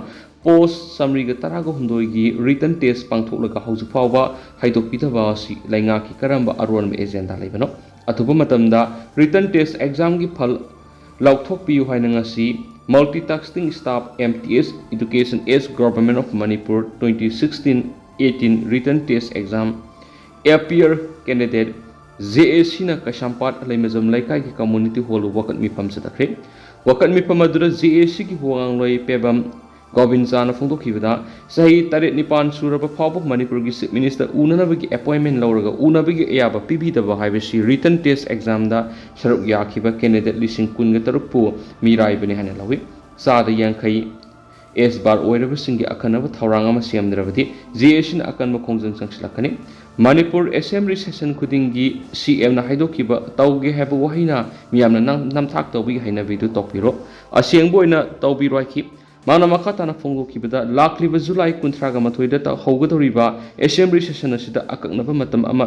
ꯄꯣꯁ ꯆꯥꯃꯔꯤꯒ ꯇꯔꯥꯒ ꯍꯨꯝꯗꯣꯏꯒꯤ ꯔꯤꯇꯟ ꯇꯦꯁ ꯄꯥꯡꯊꯣꯛꯂꯒ ꯍꯧꯖꯤꯛ ꯐꯥꯎꯕ ꯍꯥꯏꯗꯣꯛꯄꯤꯗꯕ ꯑꯁꯤ ꯂꯩꯉꯥꯛꯀꯤ ꯀꯔꯝꯕ ꯑꯔꯣꯟꯕ ꯑꯦꯖꯦꯟꯗꯥ ꯂꯩꯕꯅꯣ? ꯑꯊꯨꯕ ꯃꯇꯝꯗ ꯔꯤꯇꯟ ꯇꯦꯁ ꯑꯦꯛꯖꯥꯝꯒꯤ ꯐꯜ ꯂꯥꯎꯊꯣꯛꯄꯤꯌꯨ ꯍꯥꯏꯅ ꯉꯁꯤ multitasking staff M T S Education as Government of Manipur twenty sixteen eighteen written test exam appear candidate J A Cꯅ ꯀꯩꯁꯥꯝꯄꯥꯠ ꯂꯩꯃꯖꯝ ꯂꯩꯀꯥꯏꯒꯤ community hall ꯋꯥꯀꯠ ꯃꯤꯐꯝ ꯆꯠꯊꯈ꯭ꯔꯦ꯫ ꯋꯥꯀꯠ ꯃꯤꯐꯝ ꯑꯗꯨꯗ J A Cꯒꯤ ꯋꯥꯉꯥꯡꯂꯣꯏ ꯄꯦꯕꯝ ꯒꯣꯕꯤꯟꯆꯥꯅ ꯐꯣꯡꯗꯣꯛꯈꯤꯕꯗ, ꯆꯍꯤ ꯇꯔꯦꯠ ꯅꯤꯄꯥꯟ ꯁꯨꯔꯕ ꯐꯥꯎꯕ ꯃꯅꯤꯄꯨꯔꯒꯤ Chief Minister ꯎꯅꯅꯕꯒꯤ appointment ꯂꯧꯔꯒ ꯎꯅꯕꯒꯤ ꯑꯌꯥꯕ ꯄꯤꯕꯤꯗꯕ ꯍꯥꯏꯕꯁꯤ written test examꯗ ꯁꯔꯨꯛ ꯌꯥꯈꯤꯕ candidate ꯂꯤꯁꯤꯡ ꯀꯨꯟꯒ ꯇꯔꯨꯛꯄꯨ ꯃꯤꯔꯥꯏꯕꯅꯤ ꯍꯥꯏꯅ ꯂꯧꯏ꯫ ꯆꯥꯗ ꯌꯥꯡꯈꯩ ꯑꯦꯁ ꯕꯥꯔ ꯑꯣꯏꯔꯕꯁꯤꯡꯒꯤ ꯑꯈꯟꯅꯕ ꯊꯧꯔꯥꯡ ꯑꯃ ꯁꯦꯝꯗ꯭ꯔꯕꯗꯤ J A Cꯅ ꯑꯀꯟꯕ ꯈꯣꯡꯖꯪ ꯆꯪꯁꯤꯜꯂꯛꯀꯅꯤ꯫ ꯃꯅꯤꯄꯨꯔ assembly session ꯈꯨꯗꯤꯡꯒꯤ C Mꯅ ꯍꯥꯏꯗꯣꯛꯈꯤꯕ "ꯇꯧꯒꯦ" ꯍꯥꯏꯕ ꯋꯥꯍꯩꯅ ꯃꯤꯌꯥꯝꯅ ꯅꯝ-, ꯅꯝꯊꯥꯛ ꯇꯧꯕꯒꯤ ꯍꯩꯅꯕꯤꯗꯨ ꯇꯣꯛꯄꯤꯔꯣ꯫ ꯑꯁꯦꯡꯕ ꯑꯣꯏꯅ ꯇꯧꯕꯤꯔꯣꯏꯈꯤ꯫ ꯃꯍꯥꯛꯅ ꯃꯈꯥ ꯇꯥꯅ ꯐꯣꯡꯗꯣꯛꯈꯤꯕꯗ, ꯂꯥꯛꯂꯤꯕ ꯖꯨꯂꯥꯏ ꯀꯨꯟꯊ꯭ꯔꯥꯒ ꯃꯥꯊꯣꯏꯗ ꯇ-, ꯍꯧꯒꯗꯧꯔꯤꯕ assembly session ꯑꯁꯤꯗ ꯑꯀꯛꯅꯕ ꯃꯇꯝ ꯑꯃ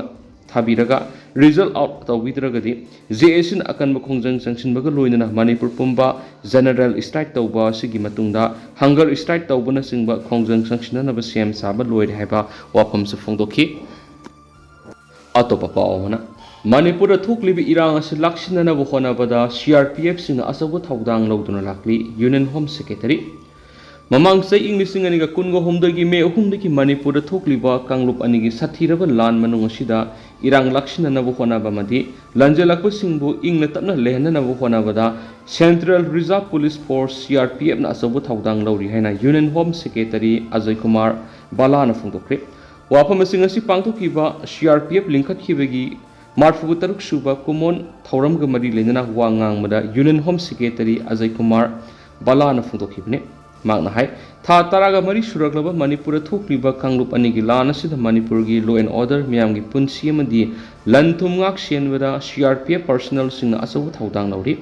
ꯊꯥꯕꯤꯔꯒ result out ꯇꯧꯕꯤꯗ꯭ꯔꯒꯗꯤ J A Cꯅ ꯑꯀꯟꯕ ꯈꯣꯡꯖꯪ ꯆꯪꯁꯤꯟꯕꯒ ꯂꯣꯏꯅꯅ ꯃꯅꯤꯄꯨꯔ ꯄꯨꯝꯕ general strike ꯇꯧꯕ ꯑꯁꯤꯒꯤ ꯃꯇꯨꯡꯗ hunger strike ꯇꯧꯕꯅꯆꯤꯡꯕ ꯈꯣꯡꯖꯪ ꯆꯪꯁꯤꯟꯅꯅꯕ ꯁꯦꯝ ꯁꯥꯕ ꯂꯣꯏꯔꯦ ꯍꯥꯏꯕ ꯋꯥꯐꯝꯁꯨ ꯐꯣꯡꯗꯣꯛꯈꯤ꯫ ꯑꯇꯣꯞꯄ ꯄꯥꯎ ꯑꯃꯅ, ꯃꯅꯤꯄꯨꯔꯗ ꯊꯣꯛꯂꯤꯕ ꯏꯔꯥꯡ ꯑꯁꯤ ꯂꯥꯛꯁꯤꯟꯅꯅꯕ ꯍꯣꯠꯅꯕꯗ C R P F ꯁꯤꯡꯅ ꯑꯆꯧꯕ ꯊꯧꯗꯥꯡ ꯂꯧꯗꯨꯅ ꯂꯥꯛꯂꯤ꯫ Union Home Secretary꯫ ꯃꯃꯥꯡ ꯆꯍꯤ ꯏꯪ ꯂꯤꯁꯤꯡ ꯑꯅꯤꯒ ꯀꯨꯟꯒ ꯍꯨꯝꯗꯣꯏꯒꯤ ꯃꯦ ꯑꯍꯨꯝꯗꯒꯤ ꯃꯅꯤꯄꯨꯔꯗ ꯊꯣꯛꯂꯤꯕ ꯀꯥꯡꯂꯨꯞ ꯑꯅꯤꯒꯤ ꯁꯥꯊꯤꯔꯕ ꯂꯥꯟ ꯃꯅꯨꯡ ꯑꯁꯤꯗ ꯏꯔꯥꯡ ꯂꯥꯛꯁꯤꯟꯅꯅꯕ ꯍꯣꯠꯅꯕ ꯑꯃꯗꯤ ꯂꯥꯟꯖꯦꯜꯂꯛꯄꯁꯤꯡꯕꯨ ꯏꯪꯅ ꯇꯞꯅ ꯂꯩꯍꯟꯅꯅꯕ ꯍꯣꯠꯅꯕꯗ Central Reserve Police Force, C R P F ꯅ ꯑꯆꯧꯕ ꯊꯧꯗꯥꯡ ꯂꯧꯔꯤ ꯍꯥꯏꯅ Union Home Secretary Ajay Kumar ꯕꯂꯥꯅ ꯐꯣꯡꯗꯣꯛꯈ꯭ꯔꯦ꯫ ꯋꯥꯐꯝꯁꯤꯡ ꯑꯁꯤ ꯄꯥꯡꯊꯣꯛꯈꯤꯕ C R P F ꯂꯤꯡꯈꯠꯈꯤꯕꯒꯤ ꯃꯔꯐꯨꯒ ꯇꯔꯨꯛ ꯁꯨꯕ ꯀꯨꯃꯣꯟ ꯊꯧꯔꯝꯒ ꯃꯔꯤ ꯂꯩꯅꯅ ꯋꯥ ꯉꯥꯡꯕꯗ Union Home Secretary Ajay Kumar ꯕꯂꯥꯅ ꯐꯣꯡꯗꯣꯛꯈꯤꯕꯅꯤ꯫ ꯃꯍꯥꯛꯅ ꯍꯥꯏ, ꯊꯥ ꯇꯔꯥꯒ ꯃꯔꯤ ꯁꯨꯔꯛꯂꯕ ꯃꯅꯤꯄꯨꯔꯗ ꯊꯣꯛꯂꯤꯕ ꯀꯥꯡꯂꯨꯞ ꯑꯅꯤꯒꯤ ꯂꯥꯟ ꯑꯁꯤꯗ ꯃꯅꯤꯄꯨꯔꯒꯤ law and order, ꯃꯤꯌꯥꯝꯒꯤ ꯄꯨꯟꯁꯤ ꯑꯃꯗꯤ ꯂꯟ ꯊꯨꯝ ꯉꯥꯛ ꯁꯦꯟꯕꯗ C R P F personnelꯁꯤꯡꯅ ꯑꯆꯧꯕ ꯊꯧꯗꯥꯡ ꯂꯧꯔꯤ꯫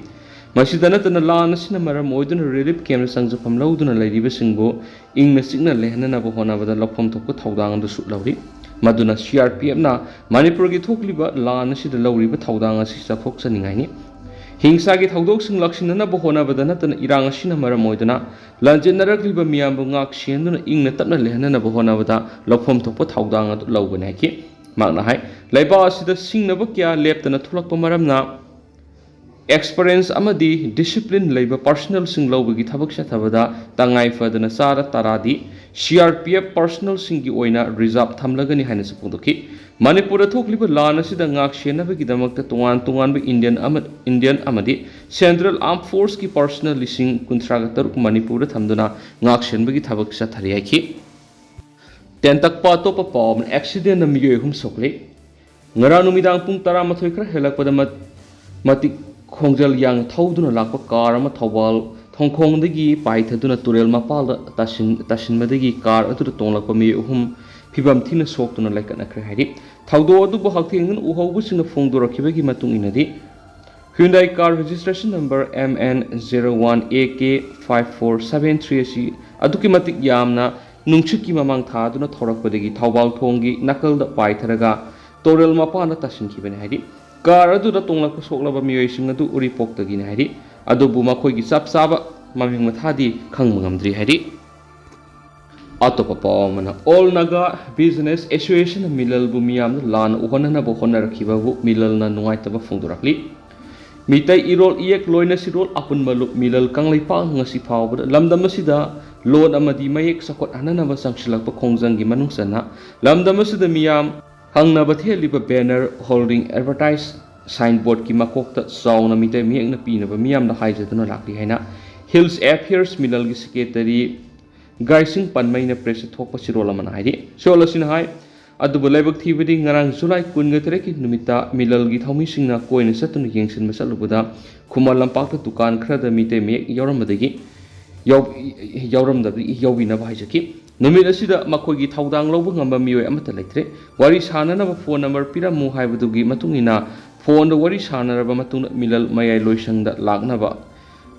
ꯃꯁꯤꯗ ꯅꯠꯇꯅ ꯂꯥꯟ ꯑꯁꯤꯅ ꯃꯔꯝ ꯑꯣꯏꯗꯨꯅ relief campꯇ ꯆꯪꯖꯐꯝ ꯂꯧꯗꯨꯅ ꯂꯩꯔꯤꯕꯁꯤꯡꯕꯨ ꯏꯪꯅ ꯆꯤꯛꯅ ꯂꯩꯍꯟꯅꯅꯕ ꯍꯣꯠꯅꯕꯗ ꯂꯧꯐꯝ ꯊꯣꯛꯄ ꯊꯧꯗꯥꯡ ꯑꯗꯨꯁꯨ ꯂꯧꯔꯤ꯫ ꯃꯗꯨꯅ C R P Fꯅ ꯃꯅꯤꯄꯨꯔꯒꯤ ꯊꯣꯛꯂꯤꯕ ꯂꯥꯟ ꯑꯁꯤꯗ ꯂꯧꯔꯤꯕ ꯊꯧꯗꯥꯡ ꯑꯁꯤ ꯆꯥꯎꯊꯣꯛꯆꯅꯤꯡꯉꯥꯏꯅꯤ꯫ ꯍꯤꯡꯁꯥꯒꯤ ꯊꯧꯗꯣꯛꯁꯤꯡ ꯂꯥꯛꯁꯤꯟꯅꯅꯕ ꯍꯣꯠꯅꯕꯗ ꯅꯠꯇꯅ ꯏꯔꯥꯡ ꯑꯁꯤꯅ ꯃꯔꯝ ꯑꯣꯏꯗꯨꯅ ꯂꯥꯟꯖꯦꯟꯅꯔꯛꯂꯤꯕ ꯃꯤꯌꯥꯝꯕꯨ ꯉꯥꯛ ꯁꯦꯟꯗꯨꯅ ꯏꯪꯅ ꯇꯞꯅ ꯂꯩꯍꯟꯅꯅꯕ ꯍꯣꯠꯅꯕꯗ ꯂꯧꯐꯝ ꯊꯣꯛꯄ ꯊꯧꯗꯥꯡ ꯑꯗꯨ ꯂꯧꯒꯅꯤ ꯍꯥꯏꯈꯤ꯫ ꯃꯍꯥꯛꯅ ꯍꯥꯏ, ꯂꯩꯕꯥꯛ ꯑꯁꯤꯗ ꯁꯤꯡꯅꯕ ꯀꯌꯥ ꯂꯦꯞꯇꯅ ꯊꯣꯛꯂꯛꯄ ꯃꯔꯝꯅ experience ꯑꯃꯗꯤ discipline ꯂꯩꯕ personnelꯁꯤꯡ ꯂꯧꯕꯒꯤ ꯊꯕꯛ ꯆꯠꯊꯕꯗ ꯇꯉꯥꯏ ꯐꯗꯅ ꯆꯥꯗ ꯇꯔꯥꯗꯤ C R P F personnelꯁꯤꯡꯒꯤ ꯑꯣꯏꯅ reserve ꯊꯝꯂꯒꯅꯤ ꯍꯥꯏꯅꯁꯨ ꯐꯣꯡꯗꯣꯛꯈꯤ꯫ ꯃꯅꯤꯄꯨꯔꯗ ꯊꯣꯛꯂꯤꯕ ꯂꯥꯟ ꯑꯁꯤꯗ ꯉꯥꯛ ꯁꯦꯟꯅꯕꯒꯤꯗꯃꯛꯇ ꯇꯣꯉꯥꯟ ꯇꯣꯉꯥꯟꯕ Indian ꯑꯃ-, Indian ꯑꯃꯗꯤ Central Armed Forceꯀꯤ personnel ꯂꯤꯁꯤꯡ ꯀꯨꯟꯊ꯭ꯔꯥꯒ ꯇꯔꯨꯛ ꯃꯅꯤꯄꯨꯔꯗ ꯊꯝꯗꯨꯅ ꯉꯥꯛ ꯁꯦꯟꯕꯒꯤ ꯊꯕꯛ ꯆꯠꯊꯔꯤ ꯍꯥꯏꯈꯤ꯫ ꯇꯦꯟꯇꯛꯄ ꯑꯇꯣꯞꯄ ꯄꯥꯎ ꯑꯃꯅ, accidentꯅ ꯃꯤꯑꯣꯏ ꯑꯍꯨꯝ ꯁꯣꯛꯂꯦ꯫ ꯉꯔꯥꯡ ꯅꯨꯃꯤꯗꯥꯡ ꯄꯨꯡ ꯇꯔꯥꯃꯥꯊꯣꯏ ꯈꯔ ꯍꯦꯜꯂꯛꯄꯗ ꯃꯠ-, ꯃꯇꯤꯛ ꯈꯣꯡꯖꯦꯜ ꯌꯥꯡꯅ ꯊꯧꯗꯨꯅ ꯂꯥꯛꯄ car ꯑꯃ ꯊꯧꯕꯥꯜ ꯊꯣꯡꯈꯣꯡꯗꯒꯤ ꯄꯥꯏꯊꯗꯨꯅ ꯇꯨꯔꯦꯜ ꯃꯄꯥꯜꯗ ꯇꯥꯁꯤꯟ-, ꯇꯥꯁꯤꯟꯕꯗꯒꯤ car ꯑꯗꯨꯗ ꯇꯣꯡꯂꯛꯄ ꯃꯤꯑꯣꯏ ꯑꯍꯨꯝ ꯐꯤꯕꯝ ꯊꯤꯅ ꯁꯣꯛꯇꯨꯅ ꯂꯩꯈꯠꯅꯈ꯭ꯔꯦ ꯍꯥꯏꯔꯤ꯫ ꯊꯧꯗꯣꯛ ꯑꯗꯨꯕꯨ ꯍꯛꯊꯦꯡꯅꯅ ꯎꯍꯧꯕꯁꯤꯡꯅ ꯐꯣꯡꯗꯣꯔꯛꯈꯤꯕꯒꯤ ꯃꯇꯨꯡ ꯏꯟꯅꯗꯤ, Hyundai car registration number M N zero one A K five four seven three ꯑꯁꯤ ꯑꯗꯨꯛꯀꯤ ꯃꯇꯤꯛ ꯌꯥꯝꯅ ꯅꯨꯡꯁꯤꯠꯀꯤ ꯃꯃꯥꯡ ꯊꯥꯗꯨꯅ ꯊꯧꯔꯛꯄꯗꯒꯤ ꯊꯧꯕꯥꯜ ꯊꯣꯡꯒꯤ ꯅꯥꯀꯜꯗ ꯄꯥꯏꯊꯔꯒ ꯇꯣꯔꯦꯜ ꯃꯄꯥꯟꯗ ꯇꯥꯁꯤꯟꯈꯤꯕꯅꯤ ꯍꯥꯏꯔꯤ꯫ Car ꯑꯗꯨꯗ ꯇꯣꯡꯂꯛꯄ ꯁꯣꯛꯂꯕ ꯃꯤꯑꯣꯏꯁꯤꯡ ꯑꯗꯨ ꯎꯔꯤꯄꯣꯛꯇꯒꯤꯅꯤ ꯍꯥꯏꯔꯤ꯫ ꯑꯗꯨꯕꯨ ꯃꯈꯣꯏꯒꯤ ꯆꯞ ꯆꯥꯕ ꯃꯃꯤꯡ ꯃꯊꯥꯗꯤ ꯈꯪꯕ ꯉꯝꯗ꯭ꯔꯤ ꯍꯥꯏꯔꯤ꯫ ꯑꯇꯣꯞꯄ ꯄꯥꯎ ꯑꯃꯅ, All Naga Business Association ꯃꯤꯂꯜꯕꯨ ꯃꯤꯌꯥꯝꯗ ꯂꯥꯟꯅ ꯎꯍꯟꯅꯅꯕ ꯍꯣꯠꯅꯔꯛꯈꯤꯕꯕꯨ ꯃꯤꯂꯜꯅ ꯅꯨꯡꯉꯥꯏꯇꯕ ꯐꯣꯡꯗꯣꯔꯛꯂꯤ꯫ ꯃꯤꯇꯩ ꯏꯔꯣꯜ ꯏꯌꯦꯛ ꯂꯣꯏꯅ ꯁꯤꯔꯣꯜ ꯑꯄꯨꯟꯕ ꯂꯨꯞ ꯃꯤꯂꯜ ꯀꯪꯂꯩꯄꯥꯛ ꯉꯁꯤ ꯐꯥꯎꯕꯗ ꯂꯝꯗꯝ ꯑꯁꯤꯗ ꯂꯣꯟ ꯑꯃꯗꯤ ꯃꯌꯦꯛ ꯆꯥꯎꯈꯠꯍꯟꯅꯅꯕ ꯆꯪꯁꯤꯜꯂꯛꯄ ꯈꯣꯡꯖꯪꯒꯤ ꯃꯅꯨꯡ ꯆꯟꯅ ꯂꯝꯗꯝ ꯑꯁꯤꯗ ꯃꯤꯌꯥꯝ ꯍꯪꯅꯕ ꯊꯦꯠꯂꯤꯕ banner holding advertise signboardꯀꯤ ꯃꯀꯣꯛꯇ ꯆꯥꯎꯅ ꯃꯤꯇꯩ ꯃꯌꯦꯛꯅ ꯄꯤꯅꯕ ꯃꯤꯌꯥꯝꯗ ꯍꯥꯏꯖꯗꯨꯅ ꯂꯥꯛꯂꯤ ꯍꯥꯏꯅ Hills Affairs ꯃꯤꯂꯜꯒꯤ secretary ꯒꯥꯏꯁꯤꯡ ꯄꯟꯃꯩꯅ pressꯇ ꯊꯣꯛꯄ ꯁꯤꯔꯣꯜ ꯑꯃꯅ ꯍꯥꯏꯔꯤ꯫ ꯁꯤꯔꯣꯜ ꯑꯁꯤꯅ ꯍꯥꯏ, ꯑꯗꯨꯕꯨ ꯂꯥꯏꯕꯛ ꯊꯤꯕꯗꯤ ꯉꯔꯥꯡ ꯖꯨꯂꯥꯏ ꯀꯨꯟꯒ ꯇꯔꯦꯠꯀꯤ ꯅꯨꯃꯤꯠꯇ ꯃꯤꯂꯜꯒꯤ ꯊꯧꯃꯤꯁꯤꯡꯅ ꯀꯣꯏꯅ ꯆꯠꯇꯨꯅ ꯌꯦꯡꯁꯤꯟꯕ ꯆꯠꯂꯨꯕꯗ ꯈꯨꯃꯟ ꯂꯝꯄꯥꯛꯇ ꯗꯨꯀꯥꯟ ꯈꯔꯗ ꯃꯤꯇꯩ ꯃꯌꯦꯛ ꯌꯥꯎꯔꯝꯕꯗꯒꯤ ꯌꯥꯎ-, ꯌꯥꯎꯔꯝꯗꯕꯗꯒꯤ ꯌꯥꯎꯕꯤꯅꯕ ꯍꯥꯏꯖꯈꯤ꯫ ꯅꯨꯃꯤꯠ ꯑꯁꯤꯗ ꯃꯈꯣꯏꯒꯤ ꯊꯧꯗꯥꯡ ꯂꯧꯕ ꯉꯝꯕ ꯃꯤꯑꯣꯏ ꯑꯃꯠꯇ ꯂꯩꯇ꯭ꯔꯦ꯫ ꯋꯥꯔꯤ ꯁꯥꯅꯅꯕ ꯐꯣꯟ ꯅꯝꯕꯔ ꯄꯤꯔꯝꯃꯨ ꯍꯥꯏꯕꯗꯨꯒꯤ ꯃꯇꯨꯡ ꯏꯟꯅ ꯐꯣꯟꯗ ꯋꯥꯔꯤ ꯁꯥꯅꯔꯕ ꯃꯇꯨꯡꯗ ꯃꯤꯂꯜ ꯃꯌꯥꯏ ꯂꯣꯏꯁꯪꯗ ꯂꯥꯛꯅꯕ,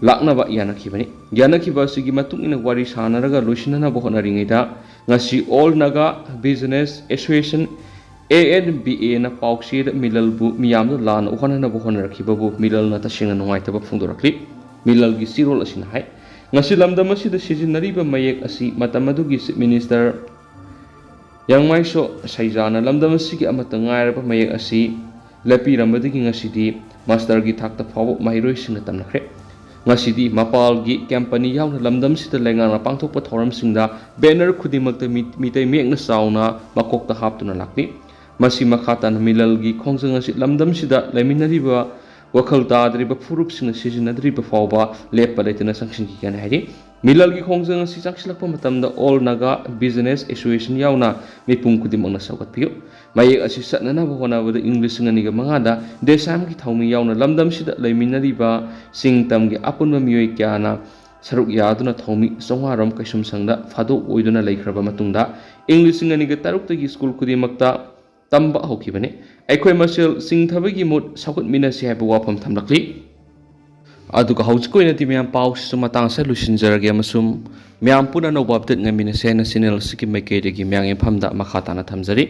ꯂꯥꯛꯅꯕ ꯌꯥꯅꯈꯤꯕꯅꯤ꯫ ꯌꯥꯅꯈꯤꯕ ꯑꯁꯤꯒꯤ ꯃꯇꯨꯡ ꯏꯟꯅ ꯋꯥꯔꯤ ꯁꯥꯅꯔꯒ ꯂꯣꯏꯁꯤꯟꯅꯅꯕ ꯍꯣꯠꯅꯔꯤꯉꯩꯗ ꯉꯁꯤ All Naga Business Association, A N B A ꯅ ꯄꯥꯎꯆꯦꯗ ꯃꯤꯂꯜꯕꯨ ꯃꯤꯌꯥꯝꯗ ꯂꯥꯟꯅ ꯎꯍꯟꯅꯅꯕ ꯍꯣꯠꯅꯔꯛꯈꯤꯕꯕꯨ ꯃꯤꯂꯜꯅ ꯇꯁꯦꯡꯅ ꯅꯨꯡꯉꯥꯏꯇꯕ ꯐꯣꯡꯗꯣꯔꯛꯂꯤ꯫ ꯃꯤꯂꯜꯒꯤ ꯆꯦꯔꯣꯜ ꯑꯁꯤꯅ ꯍꯥꯏ, ꯉꯁꯤ ꯂꯝꯗꯝ ꯑꯁꯤꯗ ꯁꯤꯖꯤꯟꯅꯔꯤꯕ ꯃꯌꯦꯛ ꯑꯁꯤ ꯃꯇꯝ ꯑꯗꯨꯒꯤ Chief Minister ꯌꯥꯡꯃꯥꯏꯁꯣ ꯁꯩꯖꯥꯅ ꯂꯝꯗꯝ ꯑꯁꯤꯒꯤ ꯑꯃꯠꯇ ꯉꯥꯏꯔꯕ ꯃꯌꯦꯛ ꯑꯁꯤ ꯂꯦꯞꯄꯤꯔꯝꯕꯗꯒꯤ ꯉꯁꯤꯗꯤ ꯃꯥꯁꯇꯔꯒꯤ ꯊꯥꯛꯇ ꯐꯥꯎꯕ ꯃꯍꯩꯔꯣꯏꯁꯤꯡꯅ ꯇꯝꯅꯈ꯭ꯔꯦ꯫ ꯉꯁꯤꯗꯤ ꯃꯄꯥꯜꯒꯤ ꯀꯝꯄꯅꯤ ꯌꯥꯎꯅ ꯂꯝꯗꯝꯁꯤꯗ ꯂꯩꯉꯥꯛꯅ ꯄꯥꯡꯊꯣꯛꯄ ꯊꯧꯔꯝꯁꯤꯡꯗ ꯕꯦꯅꯔ ꯈꯨꯗꯤꯡꯃꯛꯇ ꯃꯤ-, ꯃꯤꯇꯩ ꯃꯌꯦꯛꯅ ꯆꯥꯎꯅ ꯃꯀꯣꯛꯇ ꯍꯥꯞꯇꯨꯅ ꯂꯥꯛꯂꯤ꯫ ꯃꯁꯤ ꯃꯈꯥ ꯇꯥꯅ ꯃꯤꯂꯜꯒꯤ ꯈꯣꯡꯖꯪ ꯑꯁꯤ ꯂꯝꯗꯝꯁꯤꯗ ꯂꯩꯃꯤꯟꯅꯔꯤꯕ ꯋꯥꯈꯜ ꯇꯥꯗ꯭ꯔꯤꯕ ꯐꯨꯔꯨꯞꯁꯤꯡꯅ ꯁꯤꯖꯤꯟꯅꯗ꯭ꯔꯤꯕ ꯐꯥꯎꯕ ꯂꯦꯞꯄ ꯂꯩꯇꯅ ꯆꯪꯁꯤꯟꯈꯤꯒꯅꯤ ꯍꯥꯏꯔꯤ꯫ ꯃꯤꯂꯜꯒꯤ ꯈꯣꯡꯖꯪ ꯑꯁꯤ ꯆꯪꯁꯤꯜꯂꯛꯄ ꯃꯇꯝꯗ All Naga Business Association ꯌꯥꯎꯅ ꯃꯤꯄꯨꯝ ꯈꯨꯗꯤꯡꯃꯛꯅ ꯁꯧꯒꯠꯄꯤꯌꯨ꯫ ꯃꯌꯦꯛ ꯑꯁꯤ ꯆꯠꯅꯅꯕ ꯍꯣꯠꯅꯕꯗ ꯏꯪ ꯂꯤꯁꯤꯡ ꯑꯅꯤꯒ ꯃꯉꯥꯗ ꯗꯦꯁꯥꯝꯒꯤ ꯊꯧꯃꯤ ꯌꯥꯎꯅ ꯂꯝꯗꯝꯁꯤꯗ ꯂꯩꯃꯤꯟꯅꯔꯤꯕ ꯆꯤꯡ ꯇꯝꯒꯤ ꯑꯄꯨꯟꯕ ꯃꯤꯑꯣꯏ ꯀꯌꯥꯅ ꯁꯔꯨꯛ ꯌꯥꯗꯨꯅ ꯊꯧꯃꯤ ꯆꯥꯝꯃꯉꯥ ꯔꯣꯝ ꯀꯩꯁꯨꯝꯁꯪꯗ ꯐꯥꯗꯣꯛ ꯑꯣꯏꯗꯨꯅ ꯂꯩꯈ꯭ꯔꯕ ꯃꯇꯨꯡꯗ ꯏꯪ ꯂꯤꯁꯤꯡ ꯑꯅꯤꯒ ꯇꯔꯨꯛꯇꯒꯤ ꯁ꯭ꯀꯨꯜ ꯈꯨꯗꯤꯡꯃꯛꯇ ꯇꯝꯕ ꯍꯧꯈꯤꯕꯅꯤ꯫ ꯑꯩꯈꯣꯏ ꯃꯁꯦꯜ ꯆꯤꯡꯊꯕꯒꯤ ꯃꯨꯠ ꯁꯧꯒꯠꯃꯤꯟꯅꯁꯤ ꯍꯥꯏꯕ ꯋꯥꯐꯝ ꯊꯝꯂꯛꯂꯤ꯫ ꯑꯗꯨꯒ ꯍꯧꯖꯤꯛꯀꯤ ꯑꯣꯏꯅꯗꯤ ꯃꯌꯥꯝ ꯄꯥꯎꯁꯤꯁꯨ ꯃꯇꯥꯡ ꯑꯁꯤꯗ ꯂꯣꯏꯁꯤꯟꯖꯔꯒꯦ ꯑꯃꯁꯨꯡ ꯃꯌꯥꯝ ꯄꯨꯟꯅ ꯑꯅꯧꯕ update ꯉꯥꯏꯃꯤꯟꯅꯁꯦ ꯍꯥꯏꯅ channel ꯑꯁꯤꯒꯤ ꯃꯥꯏꯀꯩꯗꯒꯤ ꯃꯌꯥꯝꯒꯤ ꯃꯐꯝꯗ ꯃꯈꯥ ꯇꯥꯅ ꯊꯝꯖꯔꯤ꯫